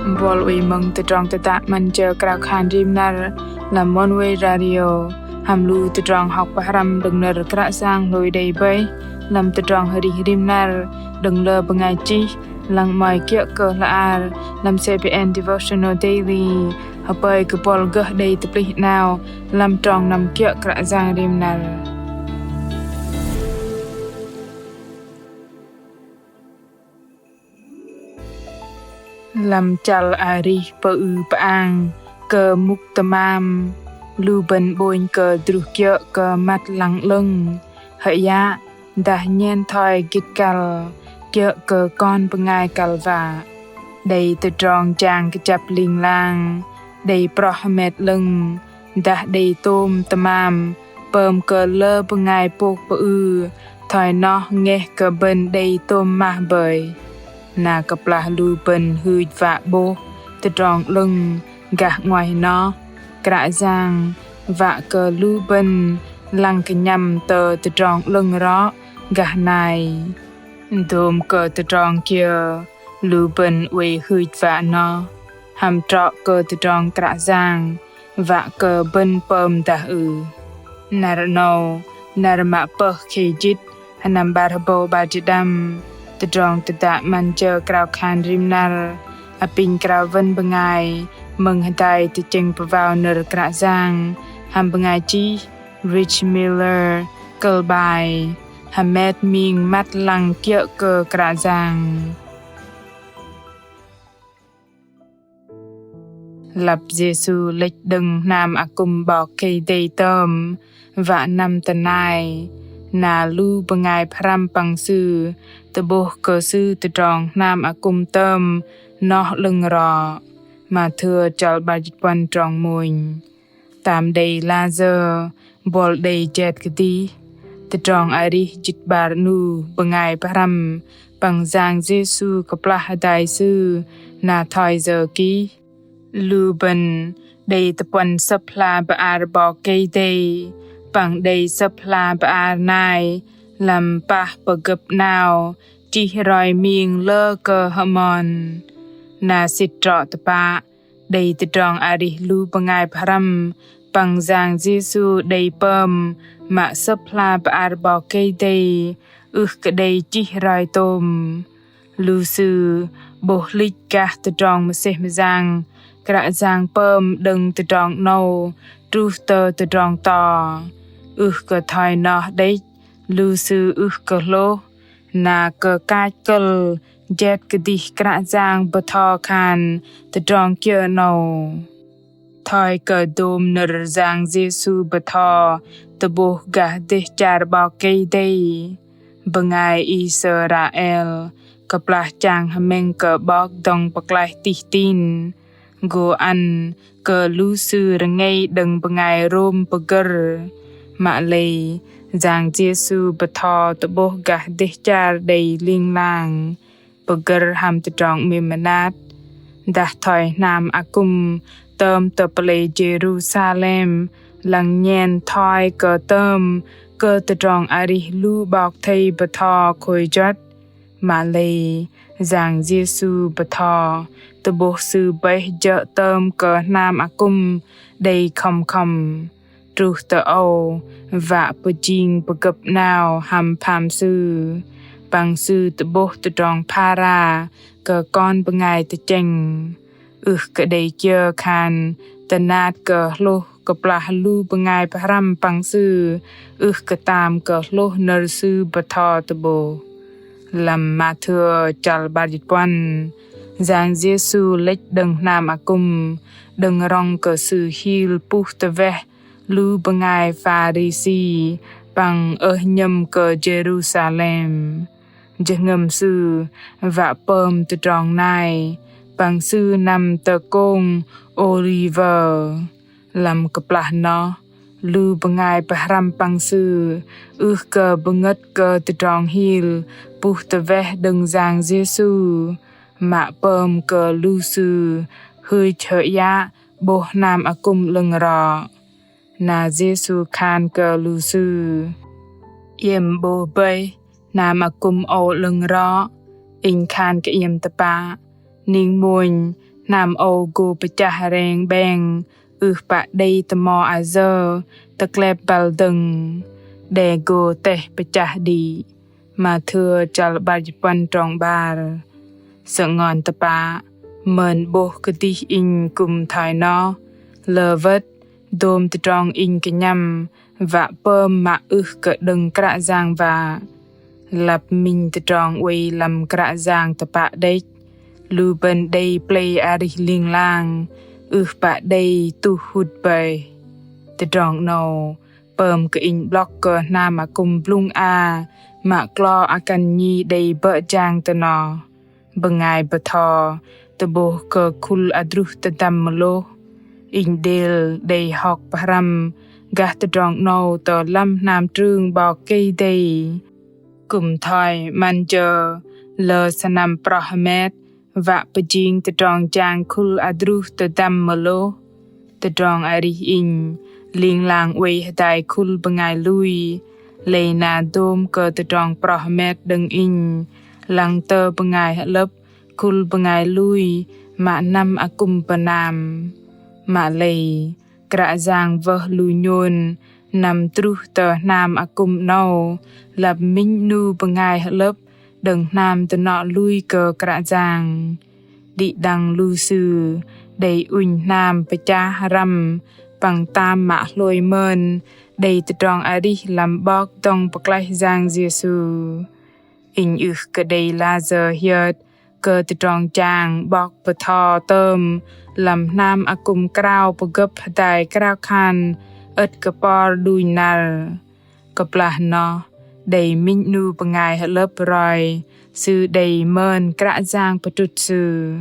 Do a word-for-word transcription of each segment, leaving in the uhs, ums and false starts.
Bol ui mơ̆ng tơdrong tơdă 'Măn Jơ Krao Khan Rim Năr lăm Oneway Radio hăm lu tơdrong hŏk pơhrăm đơ̆ng nơ̆r Kră Yang hlôi đei bơih lăm tơdrong arih rim năr đơ̆ng lơ bơngai chih, lăng 'mơ̆i kiơ̆ kơ hla bơar lăm C B N Devotional Daily. Hơpơi kơ bol gơh đei tơplih 'nao lăm trong năm kiơ̆ Kră Yang rim năr. Lăm chăl arih pơư pơang kơ mŭk tơmam, lu bơ̆n 'bônh kơ druh kiơ̆ kơ măt lăng 'lơ̆ng, hơyă dah nhen thoi gĭt kăl kiơ̆ kơ kon bơngai kăl wă. Đei tơdrong jang kơjăp ling lang, đei proh hơmet 'lơ̆ng, dah đei tôm tơmam pơm kơ lơ bơngai pôk pơư, thoi noh ngeh kơ bơ̆n đei tôm mah bơih. Na kơplah lu bơ̆n hưch wă 'bôh tơdrong 'lơ̆ng gah 'nguaih noh, Kră Yang wă kơ lu bơ̆n lăng kơnhăm tơ tơdrong 'lơ̆ng rŏ gah nai. Dôm kơ tơdrong kiơ lu bơ̆n oei hưch wă noh hăm trŏ kơ tơdrong Kră Yang wă kơ bơ̆n pơm dah ưh? Năr 'nâu, năr mă pơh khei jĭt, sơnăm 'bar hơbâu 'bar jĭt đăm, tơdrong tơdă 'Măn Jơ Krao Khan Rim Năr apinh krao wơ̆n bơngai mơ̆ng hơdai tơchĕng pơwao nơ̆r Kră Yang hăm bơngai chih Rich Miller, kơ̆l bai Hơmet ming măt lăng kiơ̆ kơ Kră Yang. Lăp Yêsu lĕch đơ̆ng hnam akŭm 'Bok Kei-Dei tơm wă năm tơ nai, na lu bơngai pơhrăm păng Sư tơ'bôh kơ Sư tơdrong hnam akŭm tơm noh 'lơ̆ng rŏ. Mathiơ chăl 'bar jĭt puăn trong mônh. Tam đei lah sơ̆ bol đei jet kơdih. Tơdrong arih jĭt 'bar 'nu bơngai pơhrăm păng Yang Yêsu kơplah hơdai Sư na thoi yơ kih? Lu bơ̆n đei tơpuăn Sơ̆p hla bơar 'Bok Kei-Dei păng đei Sơ̆p hla bơar nai lăm pah pơgơ̆p 'nao chih roi ming lơ kơ hơmon. Na sĭt trŏ tơpă, đei tơdrong arih lu bơngai pơhrăm păng Yang Yêsu đei pơm mă Sơ̆p hla bơar 'Bok Kei-Dei ưh kơ đei chih roi tôm. Lu sư 'bôh hlĭch gah tơdrong mơsêh mơyang Kră Yang pơm đơ̆ng tơdrong 'nâu truh tơ tơdrong to. Ưh kơ thoi noh đĕch, lu sư ưh kơ hlôh na kơ kach kơ̆l jet kơdih Kră Yang bơtho khan tơdrong kiơ 'nâu. Thoi kơ dôm nơ̆r Yang Yêsu bơtho tơ'bôh gah dêh char 'Bok Kei-Dei, bơngai Israel kơplah chang hơmĕng kơ 'bok dŏng pơklaih tih tin, gô ăn kơ lu sư rơngei đơ̆ng bơngai Rôm pơgơ̆r. Mă lei, Yang Yêsu bơtho tơ'bôh gah dêh char đei ling lang, pơgơ̆r hăm tơdrong 'mêm mơnat. Dah thoi hnam akŭm tơm tơ pơlei Jêrusalem lăng nhen thoi kơ tơm kơ tơdrong arih lu 'bok thây bơtho khôi juăt. Mă lei, Yang Yêsu bơtho tơ'bôh Sư bơih jơ̆ tơm kơ hnam akŭm đei khŏm khŏm. Truh tơ âu wă pơjing pơgơ̆p 'nao hăm pham Sư, păng Sư tơ'bôh tơdrong phara kơ kon bơngai tơchĕng. Ưh kơ đei kiơ khan tơnat kơ hlôh kơplah lu bơngai pơhrăm păng Sư ưh kơ tam kơ hlôh nơ̆r Sư bơtho tơ'bôh. Lăm Mathiơ chăl 'bar jĭt puăn, Yang Yêsu lĕch đơ̆ng hnam akŭm, đơ̆ng rŏng kơ Sư hil puh tơweh lu bơngai Pharisi păng ơh nhơ̆m kơ Jêrusalem. Jơhngơ̆m Sư wă pơm tơdrong nai, păng Sư năm tơ kông Ôliwơ. Lăm kơplah noh, lu bơngai pơhrăm păng Sư ưh kơ bơngơ̆t kơ tơdrong hil puh tơweh đơ̆ng Yang Yêsu, mă pơm kơ lu sư hưch hơyă 'bôh hnam akŭm 'lơ̆ng rŏ. Na Yêsu khan kơ lu sư: Iĕm 'bôh bơih hnam akŭm âu 'lơ̆ng rŏ. Inh khan kơ iĕm tơpă, ning mônh Hnam âu gô pơchah reng 'beng, ưh pă đei tơmo ayơ tơklep băl dơ̆ng, đe gô teh pơchah đĭ. Mathêu chăl 'bar jĭt puăn trong 'bar. Sơngon tơpă, mơn 'bôh kơdih inh kư̆m thoi noh, lơ wơ̆t dôm tơdrong inh kơnhăm wă pơm mă ưh kơ đơ̆ng Kră Yang wă. Lăp minh tơdrong oei lăm Kră Yang tơpă đĕch, lu bơ̆n đei plei arih ling lang, ưh pă đei tuh hŭt bơih. Tơdrong 'nâu pơm kơ inh 'blŏk kơ hnam akŭm blŭng a mă klo akăn nhi đei bơ̆ jang tơ noh. Bơngai bơtho tơ'bôh kơ khul adruh tơdăm mơlôh, inh đêl đei hŏk pơhrăm gah tơdrong 'nâu tơ lăm hnam trưng 'Bok Kei-Dei. Kư̆m thoi 'măn jơ lơ sơnăm proh hơmet wă pơjing tơdrong jang khul adruh tơdăm mơlôh. Tơdrong arih inh ling lang oei hơdai khul bơngai lui, lei na dôm kơ tơdrong proh hơmet đơ̆ng inh lăng tơ bơngai hơlơ̆p khul bơngai lui mă năm akŭm pơnam. Mă lei Kră Yang wơh lu nhôn năm truh tơ hnam akŭm 'nâu lăp minh 'nu bơngai hơlơ̆p đơ̆ng hnam dơnŏ lui kơ Kră Yang. Đĭ đăng lu sư đei ŭnh hnam pơchah răm păng tam mă hlôi mơn đei tơdrong arih lăm 'Bok dŏng pơklaih Yang Yêsu. Inh ưh kơ đei layơ hiơt kơ tơdrong jang 'bok bơtho tơm lăm hnam akŭm krao pơgơ̆p hơdai krao khan ơ̆t kơ por đunh năr. Kơplah noh đei minh 'nu bơngai hơlơ̆p roi sư đei mơn Kră Yang pơtrŭt sư.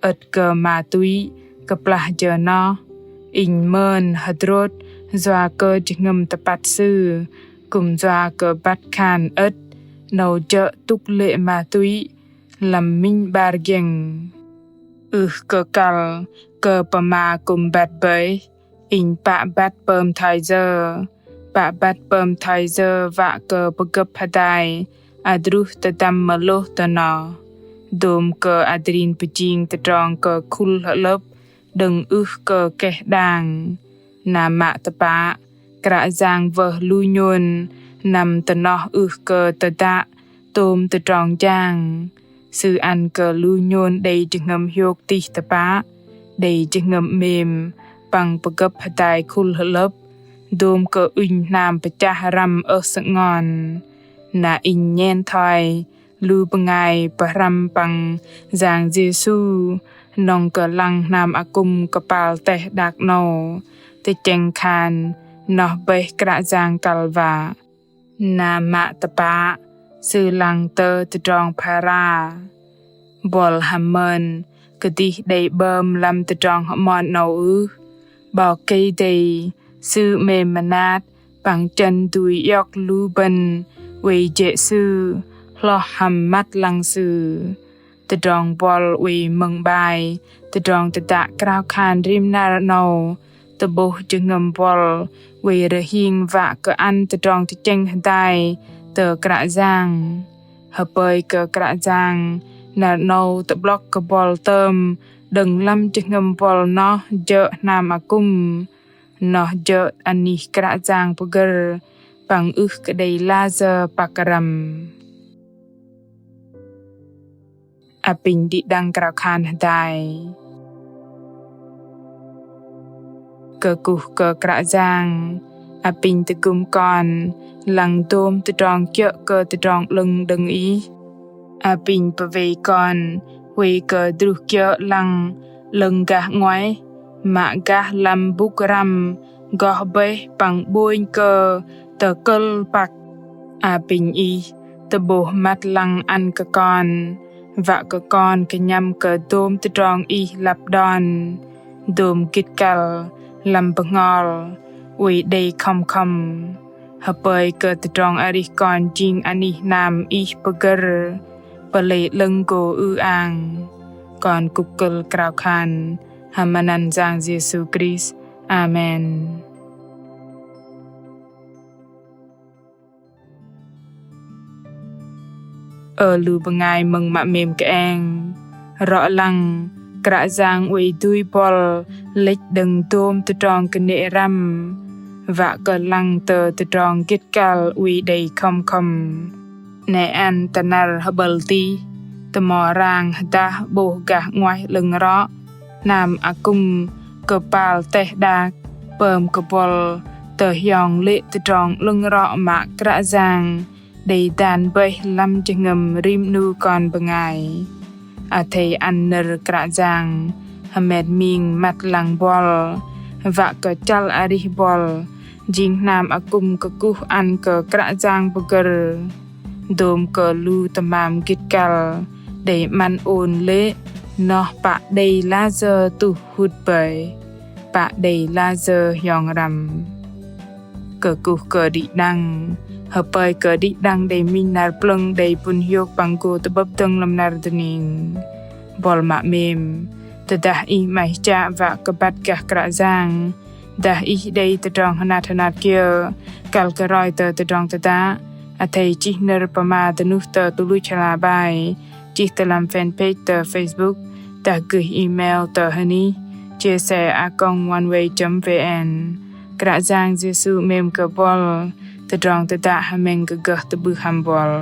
Ơ̆t kơ ma túy kơplah jơ noh inh mơn hơdrôt yua kơ jơhngơ̆m tơpăt sư, kư̆m yua kơ băt khan ơ̆t 'nâu jơ̆ tŭk lê̆ ma túy lăm minh 'bar giĕng. Ưh kơ kăl kơ pơma kư̆m băt bơih, inh pă băt pơm thoi yơ. Pă băt pơm thoi yơ wă kơ pơgơ̆p hơdai adruh tơdăm mơlôh tơ noh. Dôm kơ adrin pơjing tơdrong kơ khul hơlơ̆p đơ̆ng ưh kơ keh đang. Na mă tơpă, Kră Yang wơh lu nhôn năm tơ noh ưh kơ tơdă tôm tơdrong jang. Sư ăn kơ lu nhôn đei jơhngơ̆m hiôk tih tơpă, đei jơhngơ̆m 'mêm păng pơgơ̆p hơdai khul hơlơ̆p, dôm kơ ŭnh hnam pơchah răm ơh sơngon. Na inh nhen thoi lu bơngai pơhrăm păng Yang Yêsu nŏng kơ lăng hnam akŭm kơpal teh đak 'nâu tơchĕng khan noh bơih Kră Yang kăl wă. Na mă tơpă, sư lăng tơ tơdrong phara. Buăl hăm mơn kơdih đei 'bơm lăm tơdrong hơmon 'nâu ưh? 'Bok Kei-Dei Sư 'mêm mơnat păng chơ̆n dui iŏk lu bơ̆n oei jê̆ Sư hloh hăm măt lăng Sư. Tơdrong buăl oei mơ̆ng 'bai tơdrong tơdă krao khan rim năr 'nâu tơ'bôh jơhngơ̆m buăl oei rơhing wă kơ ăn tơdrong tơchĕng hơdai tơ Kră Yang. Hơpơi kơ Kră Yang năr 'nâu tơ'blŏk kơ buăl tơm đơ̆ng lăm jơhngơ̆m buăl noh jơ̆ hnam akŭm, noh jơ̆ anih Kră Yang pơgơ̆r păng ưh kơ đei layơ păk răm. Apinh đĭ đăng krao khan hơdai. Kơkuh kơ Kră Yang, apinh tơgŭm kon lăng dôm tơdrong kiơ̆ kơ tơdrong 'lơ̆ng đơ̆ng Ih. Apinh pơwei kon huay kơ druh kiơ̆ lăng 'lơ̆ng gah 'nguaih, mă gah lăm bŭk răm goh bơih păng 'bônh kơ tơkơl păk. Apinh Ih tơ'bôh măt lăng ăn kơ kon, wă kơ kon kơnhăm kơ dôm tơdrong Ih lăp đon, dôm gĭt kăl lăm bơhngol oei đei khŏm khŏm. Hơpơi kơ tơdrong arih kon jing anih hnam Ih pơgơ̆r, pơlei 'lơ̆ng gô ư-ang. Kon kŭk kơ̆l krao khan hăm anăn Yang Yêsu Krist. Amen. Ơ lu bơngai mơ̆ng mă 'mêm kơeng, rŏ lăng Kră Yang oei dui buăl lĕch đơ̆ng dôm tơdrong kơnê̆ răm, wă kơ lăng tơ tơdrong gĭt kăl oei đei khŏm khŏm. 'Nĕ ăn tơ năr hơ'bơ̆l tih, tơmo rang hơdah 'bôh gah 'nguaih 'lơ̆ng rŏ, hnam akŭm kơpal teh đak, pơm kơ buăl tơhiong lê̆ tơdrong 'lơ̆ng rŏ mă Kră Yang đei dan bơih lăm jơhngơ̆m rim 'nu kon bơngai. Athei ăn nơ̆r Kră Yang hơmet ming măt lăng buăl, wă kơ chăl arih buăl jing hnam akŭm kơkuh ăn kơ Kră Yang pơgơ̆r. Dôm kơ lu tơmam gĭt kăl đei 'măn ôn lê̆, noh pă đei lasơ tuh hŭt bơih, pă đei lasơ hiong răm. Kơkuh kơ đĭ đăng, hơpơi kơ đĭ đăng đei minh năr plơ̆ng đei pŭn hiôk păng gô tơ'bơ̆p dơ̆ng lăm năr dơning. Buăl mă 'mêm, tơdah ih 'maih chă wă kơ băt gah Kră Yang, dah ih đei tơdrong hơnat hơnat kiơ kăl kơ roi tơ tơdrong tơdă, athei chih nơ̆r pơma dơnuh tơ tơluch hla bơar, chih tơ lăm fanpage tơ Facebook, dah gơih email tơ hơnih chia sẻ a còng oneway chấm vn. Kră Yang Yêsu 'mêm kơ buăl, tơdrong tơdă hơmĕng kơ gơh tơ'bưh hăm buăl.